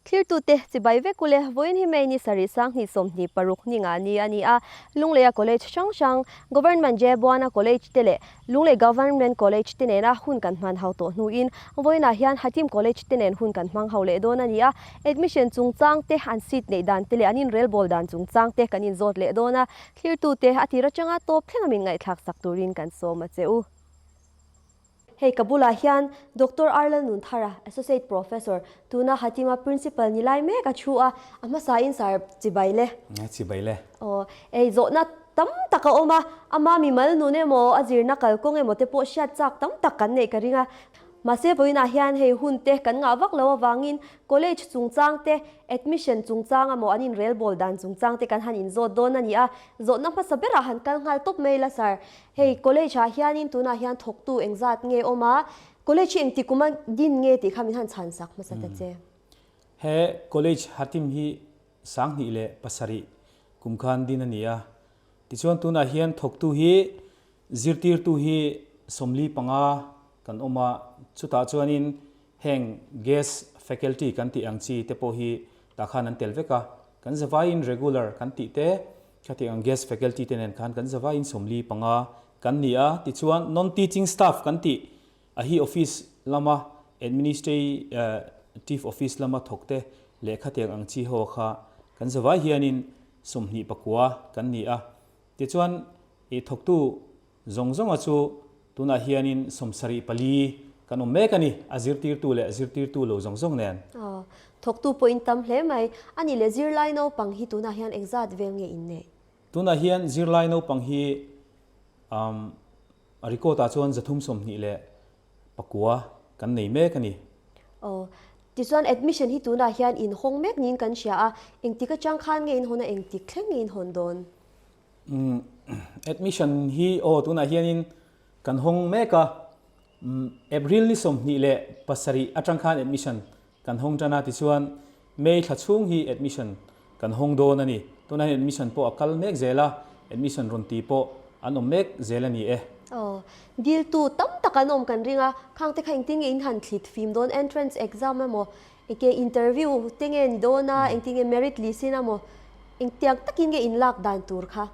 Thlirtute chibai vek ule vawiin hi May ni sarih 20 26 ni nga ni a ni a. Lungleia College hrang hrang, Government Jebuana College te leh Lunglei Government College te nena hun kan hman ho tawh hnuin vawiinah hian Hatim College te nen hun kan hmang ho leh dawn a ni a. Admission chungchang te, an seat neih dan te leh an inrelbawl dan chungchang te kan inzawt leh dawn a. Thlirtute a tir atanga tawp thleng a min ngaihthlak sak turin kan sawm a che u. Hei ka bulah hian Doctor Arlal Nunthara, Associate Professor, tuna Hatima Principal ni lai mek a thu a, a hmasain sar chibai le. Nge chibai le? Aw, ei zawhna tam tak a awm a, ama mimal nun emaw a zirna kalkawng emaw te pawh hriat chak tam tak kan neih ka ring a. Mahse vawiinah hian hei hun te kan ngah vak lo avangin College chungchang te, admission chungchang emaw an inrelbawl dan chungchang te kan han inzawt dawn a ni a, zawhna hmasa berah han kal nghal tawp mai la sir. Hei college ah hianin tunah hian thawktu engzat nge awm a, college hi engti kum a din nge tih kha min han chhan sak hmasa ta che. He college Hatim hi 2007 kum khan din a ni a, tichuan tunah hian thawktu hi zirtirtu hi 45 kan awm a, chutah chuanin heng guest faculty kan tih ang chi te pawh hi tah khan an tel vek a, kan zavaiin regular kan tih te Khatiang ang guest faculty te nen khan kan zavaiin 45 kan ni a, tichuan non-teaching staff kan tih a hi office lama administrative office lama thawk te leh khatiang ang chi ho kha kan zavai hianin 29 kan ni a, tichuan i thawktu zawng zawnga chu tunah hianin 74 kan awm mek a ni, a zirtirtu leh zirtirtu lo zawng zawng nen. Aw, thawktu pawh in tam hle mai. A nih leh zirlai naupang hi tunah hian engzat vel nge in neih? Tunah hian zirlai naupang hi a record ah chuan 329 kan nei mek a ni. Aw, tichuan admission hi tunah hian in hawng mek niin kan hria a, engtik atang khan nge in hawn a, engtik thleng nge in hawn dawn? Admission hi aw tunah hianin kan hawng mek a, April ni 27 atang khan admission kan hawng tan a, tichuan May thla chhung hi admission kan hawng dawn a ni. Tunah hian admission pawh a kal mek zel a, admission rawn ti pawh an awm mek zel a ni e. Aw, diltu tam tak an awm kan ring a, khang te kha engtin nge in han thlit fim dawn, entrance exam emaw Enge interview te nge ni dawn a, engtin nge merit list in amaw, engtiang takin nge in lak dan tur kha?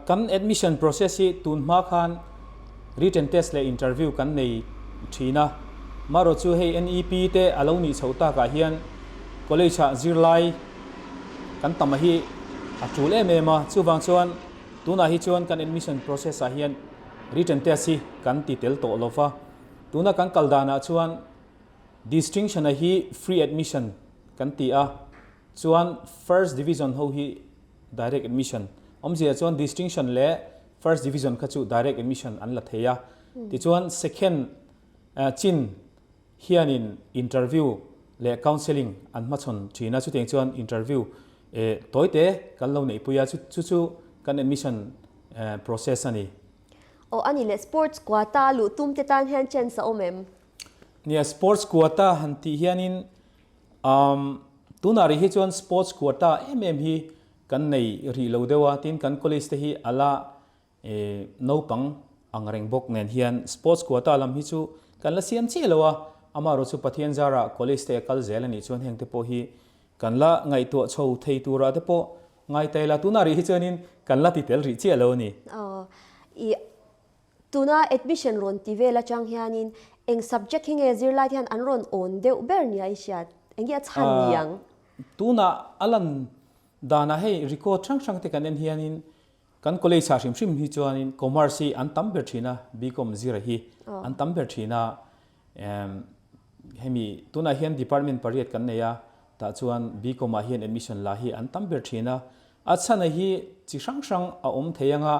Kan admission process hi tun hma khan written test leh interview kan nei thin a, marawh chu hei NEP te a lo nih chhoh takah hian college ah zirlai kan tam a hi a tul em em a, chuvang chuan tunah hi chuan kan admission process ah hian written test hi kan ti tel tawh lova, tuna kan kal danah chuan Distinction a hi free admission kan ti a, chuan first division ho hi direct admission. Awmzia chuan distinction leh first division kha chu direct admission an la thei a. Tichuan second chin hianin interview leh counselling an hmachhawn thin a, chutiang chuan interview tawite kan lo neihpui a, chu chu kan admission process a ni. Aw a ni leh sports quota luh tum te tan hian chance a awm em? Nia, sports quota han tih hianin umm tunah rih hi chuan sports quota em em hi kan nei rih lo deuh a, tin kan college te hi a la naupang ang reng bawk nen hian sports quota lam hi chu kan la siam chiah lo a, amaherawhchu chu Pathian zarah college te a kal zel a nih chuan heng te pawh hi kan la ngaihtuah chho thei turah te pawh ngai ta ila, tunah rih hi chuanin kan la ti tel rih chiah lo a ni. Aw, i Tuna admission rawn ti vel atang hianin eng subject hi nge zirlai te hian an rawn awn deuh ber nia i hriat? Eng nge a chhan ni ang? Tuna a lan danah hei record hrang hrang te kan en hianin kan college ah hrim hrim hi chuanin commerce hi an tam ber thin a, BCom zira hi an tam ber thin a. Hemi tunah hian department pariat kan nei a, tah chuan BCom ah hian admission la hi an tam ber thin a. A chhana hi chi hrang hrang a awm thei anga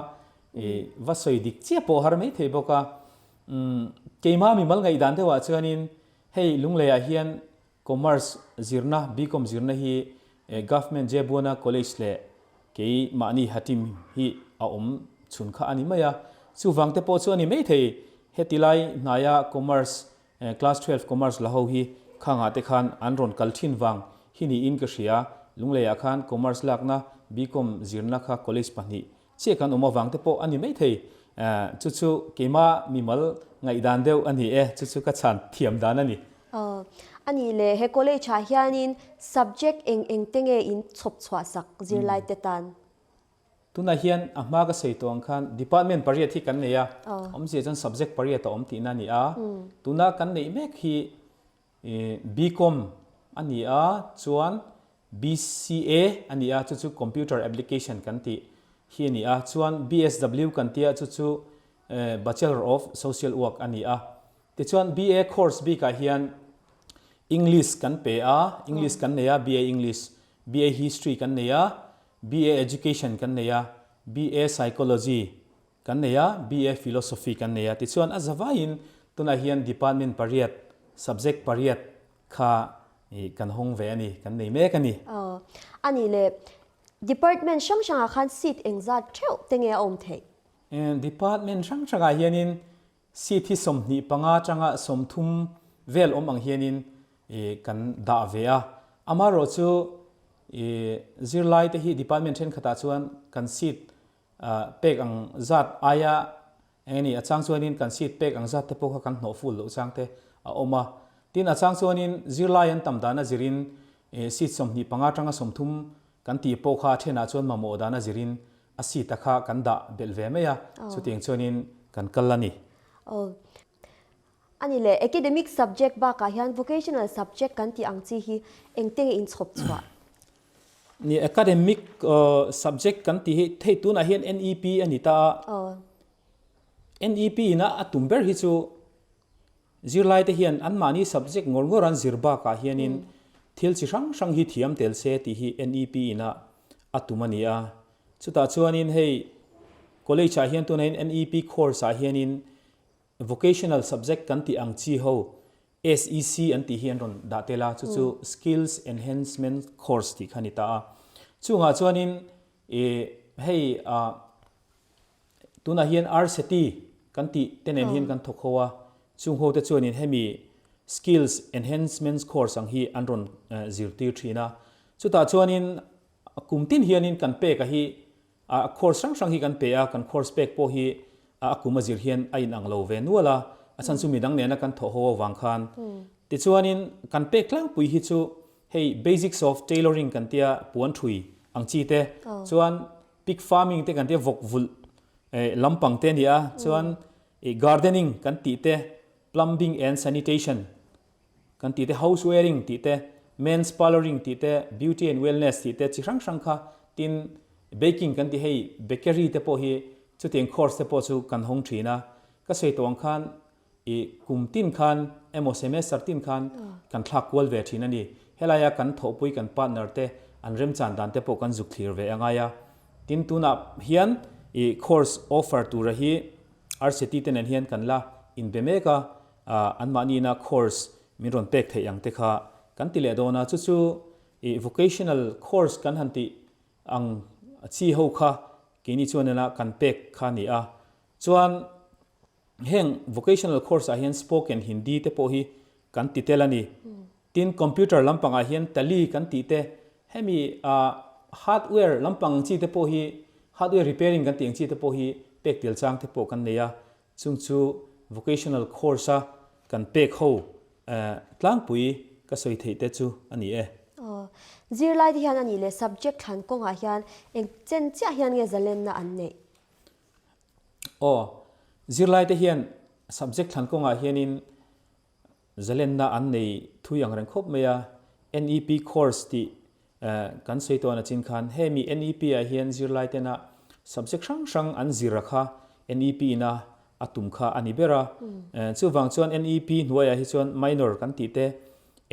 I va sawi dik chiah pawh har mai thei bawk a. Umm keimah mimal ngaihdan deuhah chuanin hei Lungleiah hian Commerce zirna, BCom zirna hi Government Jebuana College leh kei mahni Hatim hi a awm chhun kha a ni mai a. Chuvang te pawh chu a ni mai thei. Heti lai hnaia Commerce, Class 12 Commerce la ho hi khangah te khan an rawn kal thin vang hi niin ka hria. Lungleiah khan Commerce lakna, BCom zirna kha College pahnih Chiah kan awm avang te pawh a ni maithei. Chu chu keimah mimal ngaihdan deuh a ni e, chu chu ka chhan thiam dan a ni. Aw, A nih leh he college ah hianin subject eng eng te nge in chhawp chhuah sak zirlai te tan? Tunah hian a hma ka sawi tawh ang khan department pariat hi kan nei a, awmzia chuan subject pariat a awm tihna a ni a. Tuna kan neih mek hi BCom a ni a, chuan BCA a ni a, chu chu computer application kan tih hi a ni a, chuan BSW kan tia chu chu Bachelor of Social Work a ni a. Tichuan BA course bikah hian English kan pe a, English kan nei a, BA English, BA History kan nei a, BA Education kan nei a, BA Psychology kan nei a, BA Philosophy kan nei a. Tichuan a zavaiin tunah hian department pariat, subject pariat kha kan hawng ve a ni, kan nei mek a ni. Aw, a nih leh department hrang hrangah khan seat engzat theuh te nge a awm theih? Department hrang hrangah hianin Seat hi 25 atanga 30 vel awm ang hianin kan dah ve a. Amaherawh chu zirlai te hi department thenkhatah chuan kan seat pek ang zat aia eng nge ni a chang chuanin kan seat pek ang zat te pawh kha kan hnawh full loh chang te a awm a. Tin a chang chuanin zirlai an tam dana zirin seat 25 atanga 30 kan tih pawh kha a thenah chuan mamawh dana zirin A seat a kha kan dah belh ve mai a, chutiang chuanin kan kal a ni. Aw. A ni le, academic subject bakah hian vocational subject kan tih ang chi hi engte nge inchhawp chhuah? Ni, academic subject kan tih hi hei tunah hian NEP a ni ta a. Aw. NEP ina a tum ber hi chu Zirlaite hian anmahni subject ngawr ngawr an zir bakah hianin thil chi hrang hrang hi thiam tel se tih hi NEP ina a tum a ni a. Chutah chuanin hei college ah hian tunah hian NEP course ah hianin vocational subject kan tih ang chi ho SEC an tih hi an rawn dah tel a, chu chu Skills Enhancement Course tih kha a ni ta a. Chungah chuanin ih hei ah Tunah hian RSETI kan tih te nen hian kan thawk ho a, chung ho te chuanin hemi Skills Enhancement Course ang hi an rawn zirtir thin a. Chutah chuanin kum tin hianin kan pek a hi a course hrang hrang hi kan pe a, kan course pek pawh hi a kum a zir hian a inang lo ve nual a, a chhan chu midang nena kan thawh ho avang khan. Tichuanin kan pek tlangpui hi chu hei Basics of Tailoring kan tia puan thui ang chi te chuan Pig farming te kan tia vawk vulh lampang te a ni a, chuan gardening kan tih te, plumbing and sanitation kan tih te, house wiring tih te, men's parlouring tih te, beauty and wellness tih te chi hrang hrang kha tin baking kan tih hei bakery te pawh hi chutiang course te pawh chu kan hawng thin a, ka sawi tawh ang khan I kum tin khan emaw semester tin khan kan thlak kual ve thin a ni. Helaia kan thawhpui kan partner te an remchan dan te pawh kan zuk thlir ve a ngai a. Tin tunah hian i course offer tura hi RCT te nen hian kan la inbe mek a, anmahniina course min rawn pek theih ang te kha kan ti leh dawn a. Chu chu i vocational course kan han tih ang chi ho kha keini chuan ina kan pek kha a ni a. Chuan Heng vocational course ah hian spoken Hindi te pawh hi kan ti tel a ni. Tin, computer lampangah hian tally kan tih te, hemi hardware lampang ang chi te pawh hi, hardware repairing kan tih ang chi te pawh hi pek tel chang te pawh kan nei a. Chung chu vocational course a kan pek ho tlangpui ka sawi theih te chu a ni e. Aw, zirlai te hian a nih leh subject thlan kawngah hian eng chen chiah hian nge zalenna an neih? Aw, zirlaite hian subject thlan kawngah hianin zalenna an nei thui ang reng khawp mai a, NEP course tih kan sawi tawn achin khan hemi NEP ah hian zirlaitena subject hrang hrang an zir a kha NEP ina a tum kha a ni ber a, chuvang chuan NEP hnuaiah hi chuan minor kan tih te,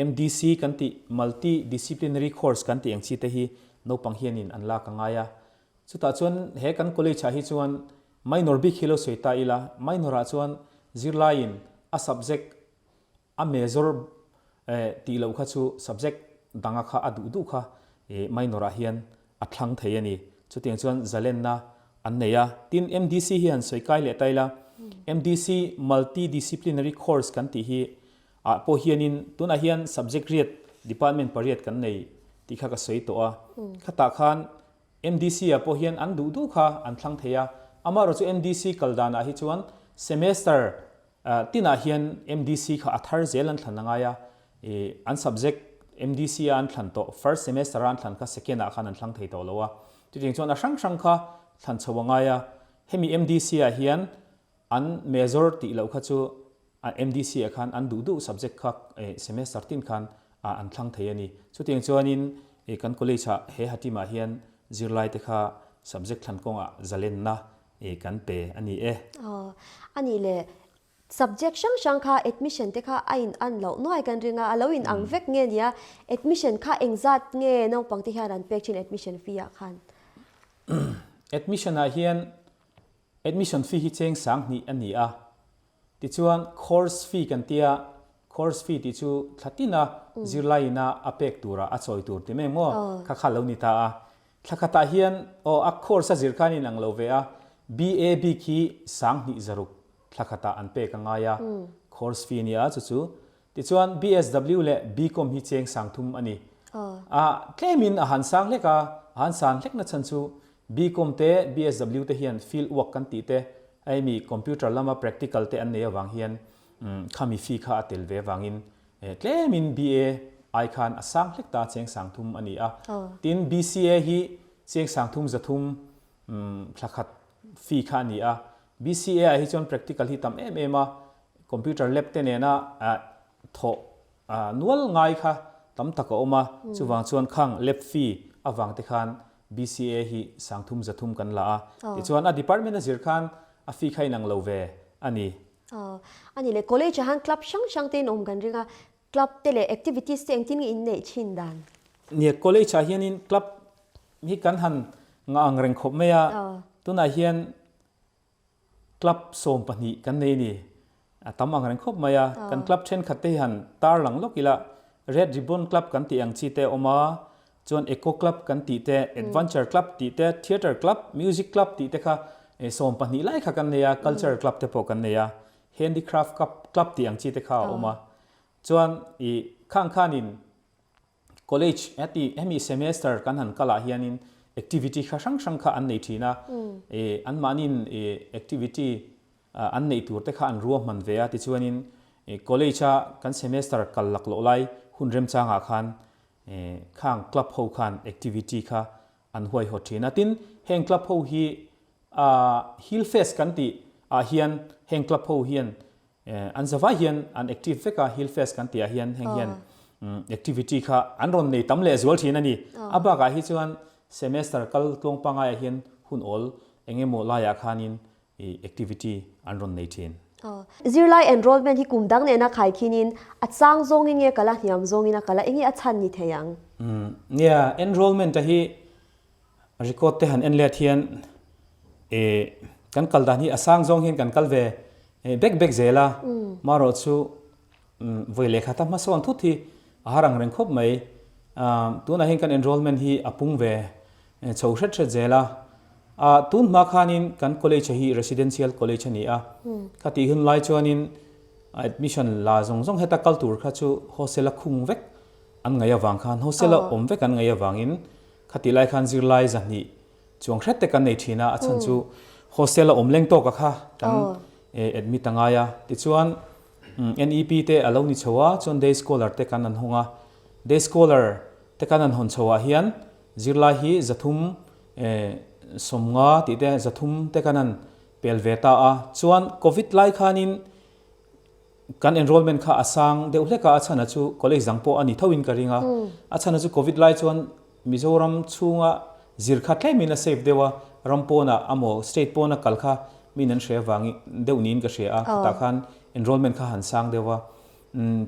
MDC kan tih multi disciplinary course kan tih ang chi te hi naupang hianin an lak a ngai a, Chutah chuan he kan college ah hi chuan minor bik hi lo sawi ta ila, minor ah chuan zirlaiin a subject a major tih loh kha chu subject danga kha a duh duh kha minor ah hian a thlang thei a ni. Chutiang chuan zalenna an nei a. Tin, MDC hi han sawi kai leh ta ila, MDC Multi Disciplinary Course kan tih hi ah pawh hianin tunah hian subject riat department pariat kan nei tih kha ka sawi tawh a. Khatah khan MDC ah pawh hian an duh duh kha an thlang thei a, amaherawh chu MDC kal danah hi chuan semester tinah hian MDC kha a thar zel an thlan a ngai a. An subject MDC a an thlan tawh first semester a an thlan kha second ah khan an thlang thei tawh lo a. Chutiang chuan a hrang hrang kha thlan chho a ngai a. Hemi MDC ah hian an major tih loh kha chu MDC ah khan an duh duh subject kha semester tin khan an thlang thei a ni. Chutiang chuanin kan college ah he Hatim ah hian zirlai te kha subject thlan kawngah zalenna kan pe a ni e. Aw, a nih le Subject hrang hrang kha admission te kha a in an loh nuai kan ring a, a lo in ang vek nge nia, admission kha engzat nge naupang te hian an pek thin admission fee ah khan? Admission ah hian admission fee hi cheng sang hnih a ni a, tichuan course fee kan tia, course fee tih chu thla tina zirlai ina a pek tura a chawi tur ti mai maw kha kha lo ni ta a, thla khatah hian aw a course a zir khan in ang lo ve a, BA bik hi sang hnih zaruk thla khatah an pek a ngai a, course fee a nia chu chu. Tichuan BSW leh BCom hi cheng sang thum a ni. A tlemin a han sang hlek a, a han san hlek na chhan chu BCom te BSW te hian field work kan tih te hei mi computer lama practical te an nei avang hian khami fee kha a tel ve avangin tlemin BA ai khan a sang hlek ta cheng sang thum a ni a. Tin BCA hi cheng sang thum zathum thla khat fee kha a ni a. BCA ah hi chuan practical hi tam em em a, computer lab te nena thawh nual ngai kha tam tak a awm a, chuvang chuan khang lab fee avang te khan BCA hi sangthum zathum kan la a, tichuan a department a zir khan a fee kha inang lo ve a ni. A ni le, college ah hian club hrang hrang te in awm kan ring a, club te leh activities te engtin nge in neih thin dan? Nia, college ah hianin club hi kan han ngah ang reng khawp mai a, tunah hian Club 12 kan nei a ni. A tam ang reng khawp mai a. Kan club thenkhat te hi han tar lang lawk ila, Red Ribbon Club kan tih ang chi te a awm a, chuan Eco Club kan tih te, Adventure Club tih te, Theatre Club, Music Club tih te kha 12 lai kha kan nei a, Cultural Club te pawh kan nei a, Handicraft Club tih ang chi te kha a awm a. Chuan i khang khanin College heti hemi semester kan han kal ah hianin activity kha hrang hrang kha an nei thin a, eh anmahniin eh activity an neih tur te kha an ruahman ve a, tichuanin eh college a kan semester kal lak loh lai hun remchang ah khan eh khang club ho khan activity kha an huaihawt thin a, tin heng club ho hi ah hill fest kan tih ah hian heng club ho hian An zavai hian an active vek a, Hill Fest kan tih ah hian heng hian activity kha an rawn nei tam leh zual thin a ni. A bakah hi chuan semester kal tluang pangai ah hian hun awl eng emaw laiah khanin activity an rawn nei thin. Zirlai enrollment hi kum dang nena khaikhinin a chang zawngin nge kal a, hniam zawngin a kal a, enge a chhan ni thei ang? Nia, enrollment a hi Record te han en let hian eh kan kal dan hi a sang zawng hian kan kal ve bek bek zel a, marawh chu vawi lehkha ta hmasawn thut hi a har ang reng khawp mai. Tunah hian kan enrollment hi a pung ve chho hret hret zel a, tun hma khanin kan college hi residential college a ni a, khatih hun lai chuanin admission la zawng zawng heta kal tur kha chu hostel a khung vek an ngaih avang khan hostel a awm vek an ngaih avangin Khatih lai khan zirlai zahnih chuang hret te kan nei thin a, a chhan chu hostel a awm leng tawk a kha kan admit a ngai a. Tichuan NEP te a lo ni chho a, chuan day scholar te kan an hawng a. Day scholar te kan an hawn chho ah hian zirlai hi 300 50 tih te 300 te kan an pel ve ta a. Chuan covid lai khanin Kan enrollment kha a sang deuh hlek a, a chhan a chu college dang pawh a ni tho in ka ring a. A chhan a chu covid lai chuan Mizoram chhunga zir kha tlemin a safe deuh a, ram pawnah amaw state pawna kal kha min an hre avang deuh niin ka hria a, khatah khan enrollment kha han sang deuh a.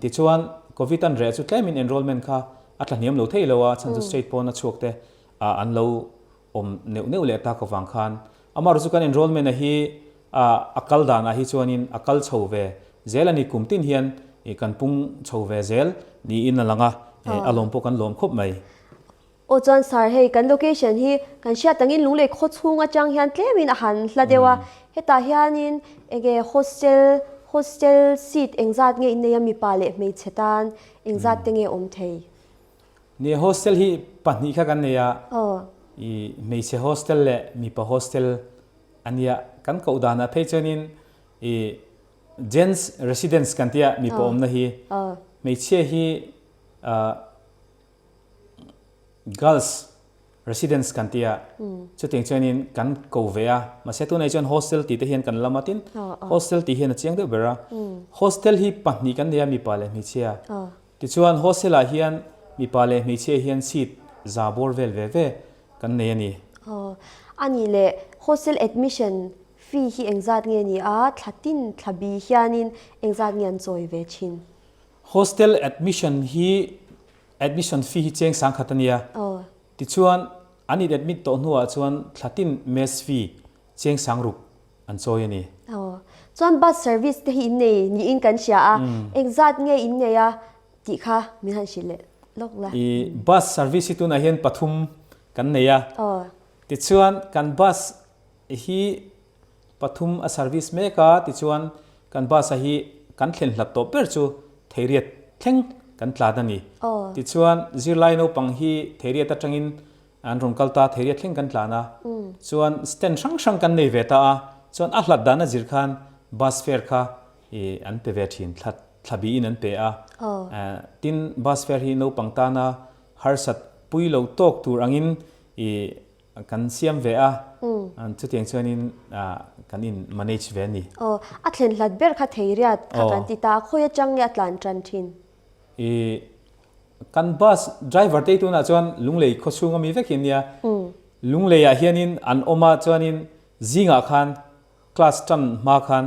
Tichuan covid an reh chu tlemin enrollment kha a tla hniam lo thei lo a, a chhan chu state pawna chhuak te an lo awm neuh neuh leh tak avang khan Amaherawhchu chu kan enrollment a hi a kal danah hi chuanin a kal chho ve zel a ni, kum tin hian kan pung chho ve zel niin a lang a, a lawm pawh kan lawm khawp mai. Aw chuan sir hei kan location hi kan hriat angin Lunglei khaw chhung atang hian tlemin a han hla deuh a, hetah hianin enge hostel hostel seat engzat nge in nei a mipa leh hmeichhe tan engzat te nge awm thei? Nia hostel hi pahnih kha kan nei a, i hmeichhe hostel leh mipa hostel a nia. Kan koh danah phei chuanin i gents residence kan tia mipa awmna hi. Hmeichhia hi girls residence kan tia chutiang chuanin kan ko ve a, mahse tunah chuan hostel tih te hian kan lam a tin hostel tih hian a chiang deuh ber a, hostel hi pahnih kan nei a mipa leh hmeichhia tichuan hostel ah hian mipa leh hmeichhia hian seat za bawr vel ve ve kan nei a ni. A nih leh hostel admission fee hi engzat nge ni a, thla tin thla bi hianin engzat nge an chawi ve thin? Hostel admission hi Admission fee hi cheng sang khat a nia. Tichuan, an in admit tawh hnuah chuan thla tin mess fee cheng sang ruk an chawi a ni. Chuan bus service te hi in nei niin kan hria a, engzat nge in nei a tih kha min han hrilh leh lawk la. I bus service hi tunah hian pathum kan nei a. Tichuan, kan bus hi pathum a service mek a, tichuan kan bus a hi kan thlen hlat tawh ber chu Theiriat thleng kan tlan a ni. Tichuan zirlai naupang hi Theiriat atangin an rawn kal ta, Theiriat thleng kan tlan a, chuan stand hrang hrang kan nei ve ta a, chuan a hlat dan a zir khan bus fare kha an pe ve thin, thla thla biin an pe a, tin bus fare hi naupang tana harsat pui lo tawk tur angin Kan siam ve a, chutiang chuanin kan in manage ve a ni. Aw, a thlen hlat ber kha Theiriat kha kan ti ta a, khawi atang nge a tlan tan thin? I kan bus driver te tunah chuan Lunglei khawchhung ami vek hi an nia. Lungleiah hianin an awm a, chuanin zingah khan class tan hma khan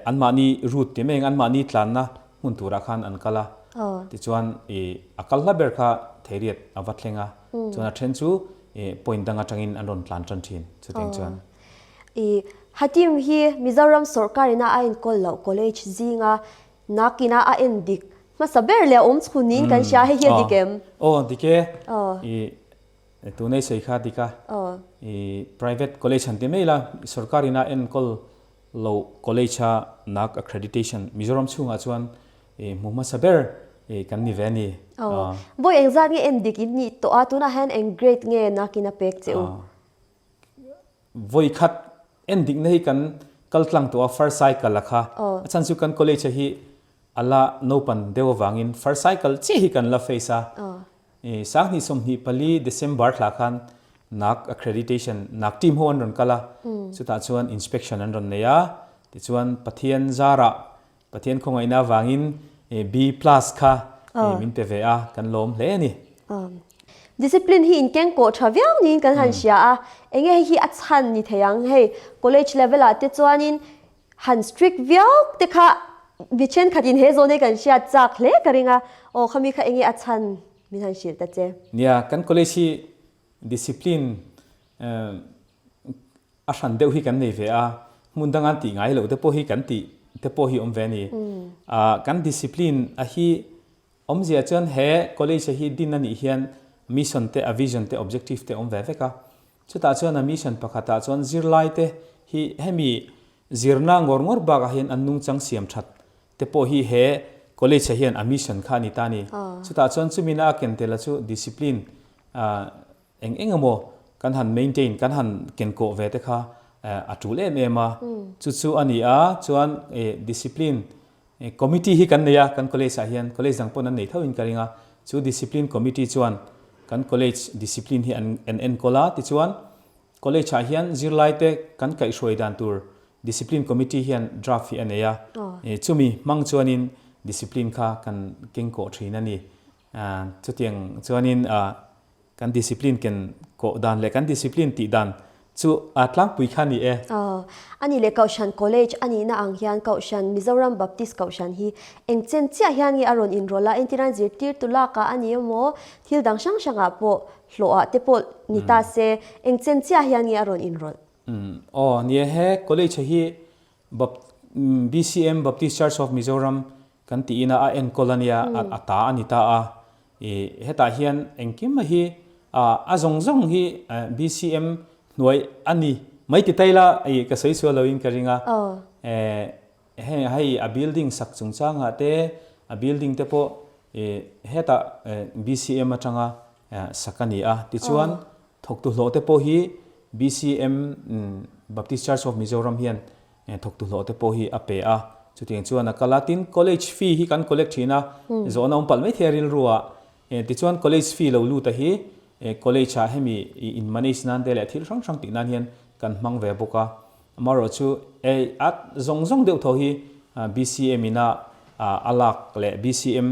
anmahni route ti mai ang, anmahni tlanna hmun turah khan an kal a, tichuan a kal hla ber kha Theiriat a va thleng a, chuan a then chu point dang atangin an rawn tlan tan thin chutiang chuan. I Hatim hi Mizoram sawrkarina a enkawl loh college zinga nakina a en dik hmasa ber leh a awm chhun niin kan hria, hei hi a dik em? Aw dik e, i Tunei sawi kha dik a, i private college han ti mai la, sorkarin a enkawl loh college a nak accreditation Mizoram chhungah chuan i hmu hmasa ber i kan ni ve a ni. Aw, vawi engzat nge en dik in nih tawh a, tunah hian eng grade nge nakin a pek che u? Vawi khat en dikna hi kan kal tlang tawh a first cycle a kha, a chhan chu kan college a hi a la naupan deuh avangin first cycle chiah hi kan la face a, Sanghnih 24 December thla khan nak accreditation nak team ho an rawn kal a, chutah chuan inspection an rawn nei a, tichuan Pathian zarah Pathian khawngaihna avangin B plus kha min pe ve a, kan lawm hle a ni. Discipline hi inkeng kawh tha viau niin kan han hria a, enge hei hi a chhan ni thei ang hei college level ah te chuanin Han strict viau te kha mi thenkhatin he zawn hi kan hriat chak hle ka ring a, aw khami kha enge a chhan min han hrilh ta che. Nia, kan college hi discipline a hran deuh hi kan nei ve a, hmun danga tih ngai loh te pawh hi kan tih te pawh hi awm ve a ni. Kan discipline a hi Awmzia chuan he college hi din a nih hian mission te, a vision te, objective te awm ve vek a. Chutah chuan a mission pakhatah chuan zirlai te hi hemi zirna ngawr ngawr bakah hian an nungchang siam that te pawh hi he college ah hian a mission kha a ni ta a ni. Chutah chuan chumina a ken tel a chu discipline eng eng emaw kan han maintain, kan han kenkawh ve te kha a tul em em a. Chu chu a ni a, chuan discipline Committee hi kan nei a, kan college ah hian college dang pawn an nei tho in ka ring a, chu discipline committee chuan kan college discipline hi an an enkawl a, tichuan college ah hian zirlai te kan kaihhruai dan tur discipline committee hian draft hi a nei a, chumi hmang chuanin discipline kha kan kengkawh thin a ni. Chutiang chuanin Kan discipline ken kawh dan leh kan discipline tih dan chu a tlangpui kha a ni e. Aw, a nih leh Kohhran College a nihna ang hian Kohhran Mizoram Baptist Kohhran hi eng chen chiah hian nge a rawn inrawlh a, entirna zirtirtu lakah a ni emaw thil dang hrang hrangah pawh hlawhah te pawh ni ta se eng chen chiah hian nge a rawn inrawlh? Aw, ni e, he college hi BCM, Baptist Church of Mizoram, kan tih ina a enkawl a nia, a ta a ni ta a. I hetah hian engkim a hi a zawng zawng hi BCM hnuai a ni mai ti taila i ka sawi sual loin ka ring a. Heng hei a building sak chungchangah te a building te pawh i hetah BCM atanga sak a ni a. Tichuan thawktu hlawh te pawh hi BCM Baptist Church of Mizoram hian thawktu hlawh te pawh hi a pe a. Chutiang chuan a kal a, tin college fee hi kan collect thin a, zawhna awm palh mai thei a rilru ah. Tichuan college fee lo lut a hi college ah hemi in manage nan te leh thil hrang hrang tih nan hian kan hmang ve bawk a. Amaherawhchu a zawng zawng deuh tho hi BCM ina a lak leh BCM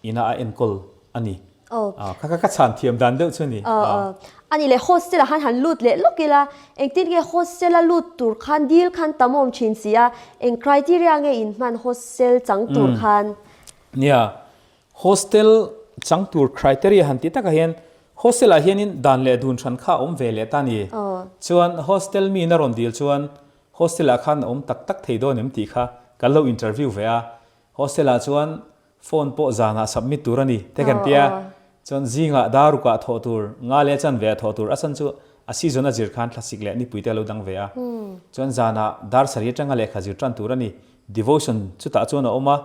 ina a enkawl a ni. Kha kha ka chhan thiam dan deuh chu a ni. A ni leh hostel ah khan han lut leh lawk ila, engtin nge hostel a lut tur khan dil khan tam awm thin si a, eng criteria nge in hman hostel chang tur khan? Nia, hostel chang tur criteria han ti takah hian hostel ah hianin dan leh dun hran kha a awm ve leh ta a ni. Chuan hostel mi in a rawn dil chuan hostel ah khan a awm tak tak thei dawn em tih kha kan lo interview ve a, hostel ah chuan Phone pawh zanah submit tur a ni te kan tia, chuan zingah darukah thawh tur, nga leh chan ve a thawh tur, a chan chu a season a zir khan thlasik leh nipui te a lo dang ve a, chuan zanah dar sarih atanga lehkha zir tan tur a ni, devotion chutah chuan a awm a,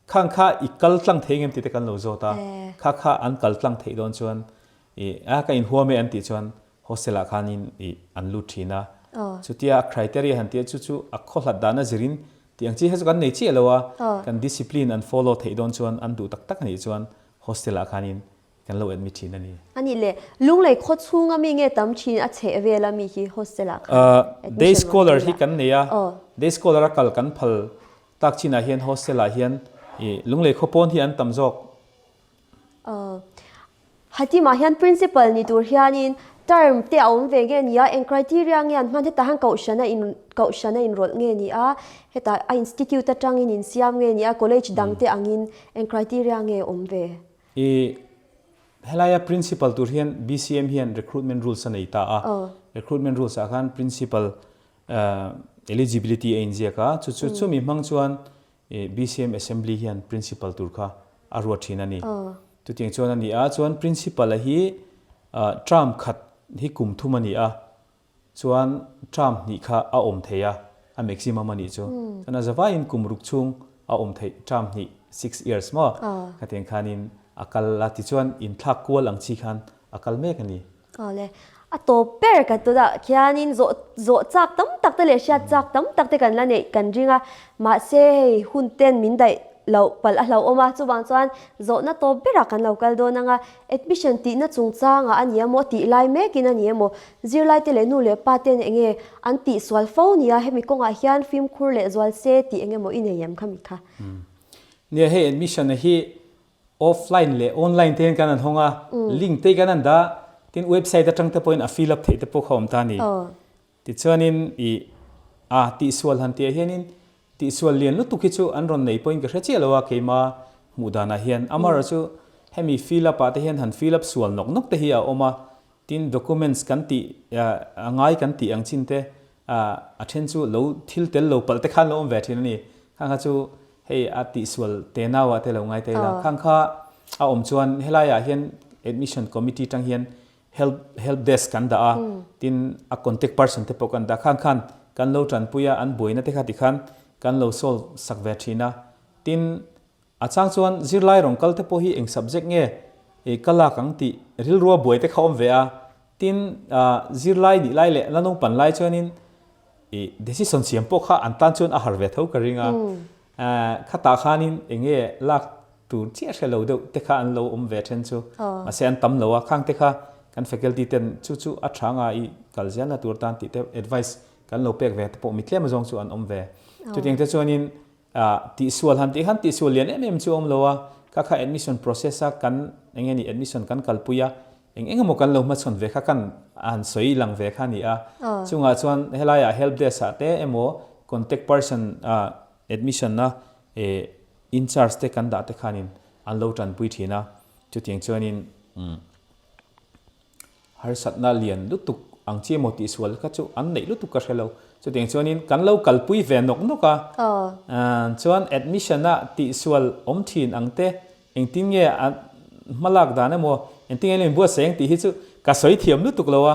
khang kha i kal tlang thei ngem tih te kan lo zawt a, kha kha an kal tlang theih dawn chuan i a ka inhuam e an tih chuan Hostel ah khanin ih an lut thin a, chutia a criteria han tia chu chu a khawhlat dan a zirin tih ang chi kha chu kan nei chiah lo a, kan discipline an follow theih dawn chuan an duh tak tak a nih chuan hostel ah khanin kan lo admit thin a ni. A nih le, Lunglei khaw chhunga mi nge tam thin a chheh vel a mi hi hostel ah khan Day scholar hi kan nei a, day scholar a kal kan phal tak chinah hian hostel ah hian ih Lunglei khaw pawn hi an tam zawk. Hatimah hian Principal ni tur hianin term te a awm ve nge ni a, eng criteria nge an hman hetah hian kohhrana in kohhrana inrawlh nge ni a, hetah a institute atangin insiam nge ni a, college dang te angin eng criteria nge awm ve? I helaia Principal tur hian BCM hian recruitment rules a nei ta a, recruitment rules ah khan Principal eligibility a inziak a, chu chu chumi hmang chuan BCM Assembly hian Principal tur kha a ruat thin a ni. Chutiang chuan a ni a, chuan Principal-a hi term khat hi kum thum a ni a, chuan term hnih kha a awm thei a, a maximum a nih chu. Chuan a zavaiin kum ruk chhung a awm theih term hnih, six years maw, khatiang khanin a kal a, tichuan inthlak kual ang chi khan a kal mek a ni. Awle, a tawp ber ka tunah khianin zawh zawh chak tam tak te leh hriat chak tam tak te kan la neih kan ring a, mahse hei hun ten min daih loh palh a hlauhawm a, chuvang chuan zawhna tawp berah kan lo kal dawn ang a, admission tihna chungchangah a ni emaw tih lai mekin a ni emaw, zirlai te leh nu leh pa ten enge an tihsual fo nia hemi kawngah hian fimkhur leh zual se tih eng emaw i nei em khami kha? Nia hei admission a hi Offline leh online te hian kan han hawng a, link te kan han dah, tin website atang te pawhin a fill up theih te pawh kha awm ta a ni. Tichuanin i a tihsual han tih ah hianin tihsual lian lutuk hi chu an rawn nei pawhin ka hre chiah lo a keima hmuh danah hian. Amaherawhchu hemi fill up ah te hian han fill up sual nawk nawk te hi a awm a, tin documents kan tih a ngai kan tih ang chin te A then chu lo thil tel lo palh te khan lo awm ve thin a ni. Khang kha chu hei a tihsual te nau ah te lo ngai ta ila. Khang kha a awm chuan helai ah hian admission committee tang hian help help desk kan dah a, tin a contact person te pawh kan dah. Khang khan kan lo tanpui a, an buaina te kha tikhan kan lo solve sak ve thin a. Tin a chang chuan zirlai rawn kal te pawh hi eng subject nge ka lak ang tih rilrua buai te kha awm ve a. Tin, zirlai nih lai leh la naupang lai chuanin ih decision siam pawh kha an tan chuan a har ve tho ka ring a. Khatah khanin eng nge lak tur chiah hre lo deuh te kha an lo awm ve then chu. Mahse an tam lo a, khang te kha kan faculty ten chu chu a tha nga i kal zelna tur tan tih te advice kan lo pek ve te pawh mi tlem azawng chu an awm ve. Chutiang te chuanin Tihsual han tih khan tihsual lian em em chu a awm lo a, kha kha admission process a kan eng nge ni admission kan kalpui a, eng eng emaw kan lo hmachhawn ve kha kan han sawi lang ve kha a ni a. Chungah chuan helaiah help desk ah te emaw contact person admission a in charge te kan dah te khanin an lo tanpui thin a, chutiang chuanin Harsatna lian lutuk ang chi emaw tihsual kha chu an neih lutuk ka hre lo. Chutiang chuanin kan lo kalpui ve nawk nawk a, chuan admission a tihsual awm thin ang te engtin nge a hmalak dan emaw engtin nge an inbuatsaih ang tih hi chu ka sawi thiam lutuk lo a.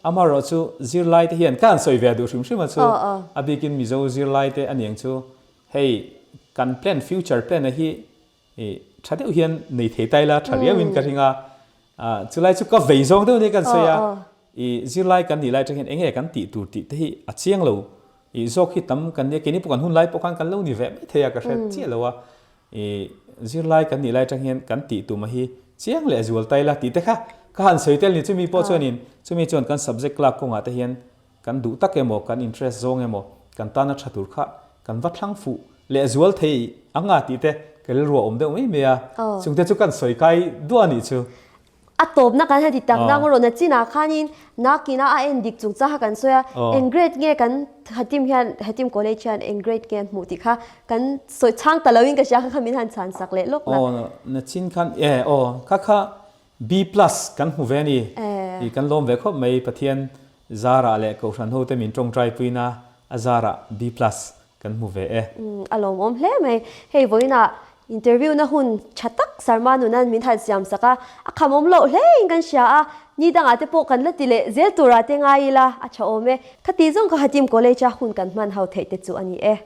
Amaherawh chu zirlai te hian ka han sawi ve duh hrim hrim a chu a bikin Mizo zirlai te aniang chu hei kan plan future plan a hi I tha deuh hian nei thei ta ila tha riau in ka ring a, chulai chu ka vei zawng deuh nia kan sawi a, i zirlai kan nih lai atang hian enge kan tih tur tih te hi a chiang lo. I zawk hi tam kan nia, keini pawh kan hun lai pawh khan kan lo ni ve mai thei a, ka hre chiah lo a. I zirlai kan nih lai atang hian kan tih tum a hi chiang leh zual tai la tih te kha ka han sawi tel ni. Chumi pawh chuanin chumi chuan kan subject lak kawngah te hian kan duh tak emaw, kan interest zawng emaw, kan tana tha tur kha kan va thlang fuh leh zual thei ang a tih te ka rilru a awm deuh mai mai a. Chungte chu kan sawi kai duah a nih chu. A tawpna kan han ti tak nang rawh na chinah khanin nakina a en dik chung chang kha kan sawi a, eng grade nge kan Hatim hian Hatim College hian eng grade nge an hmuh tih kha kan sawi chhang ta loin ka hria kha kha min han chhan sak leh lawk na. Aw na chin khan e aw kha kha B plus kan hmu ve a ni i kan lawm ve khawp mai Pathian zarah leh Kohhran hote min tawngtai puina a zarah B plus Kan hmu ve e. A lawmawm hle mai. Hei vawiinah interview na hun tha tak Sarma nunan min han siam sak a, a khamawm loh hle in kan hria a, ni dangah te pawh kan la ti leh zel turah te ngai ila a tha awm e. Khati zawng kha Hatim College a hun kan hman ho theih te chu a ni e.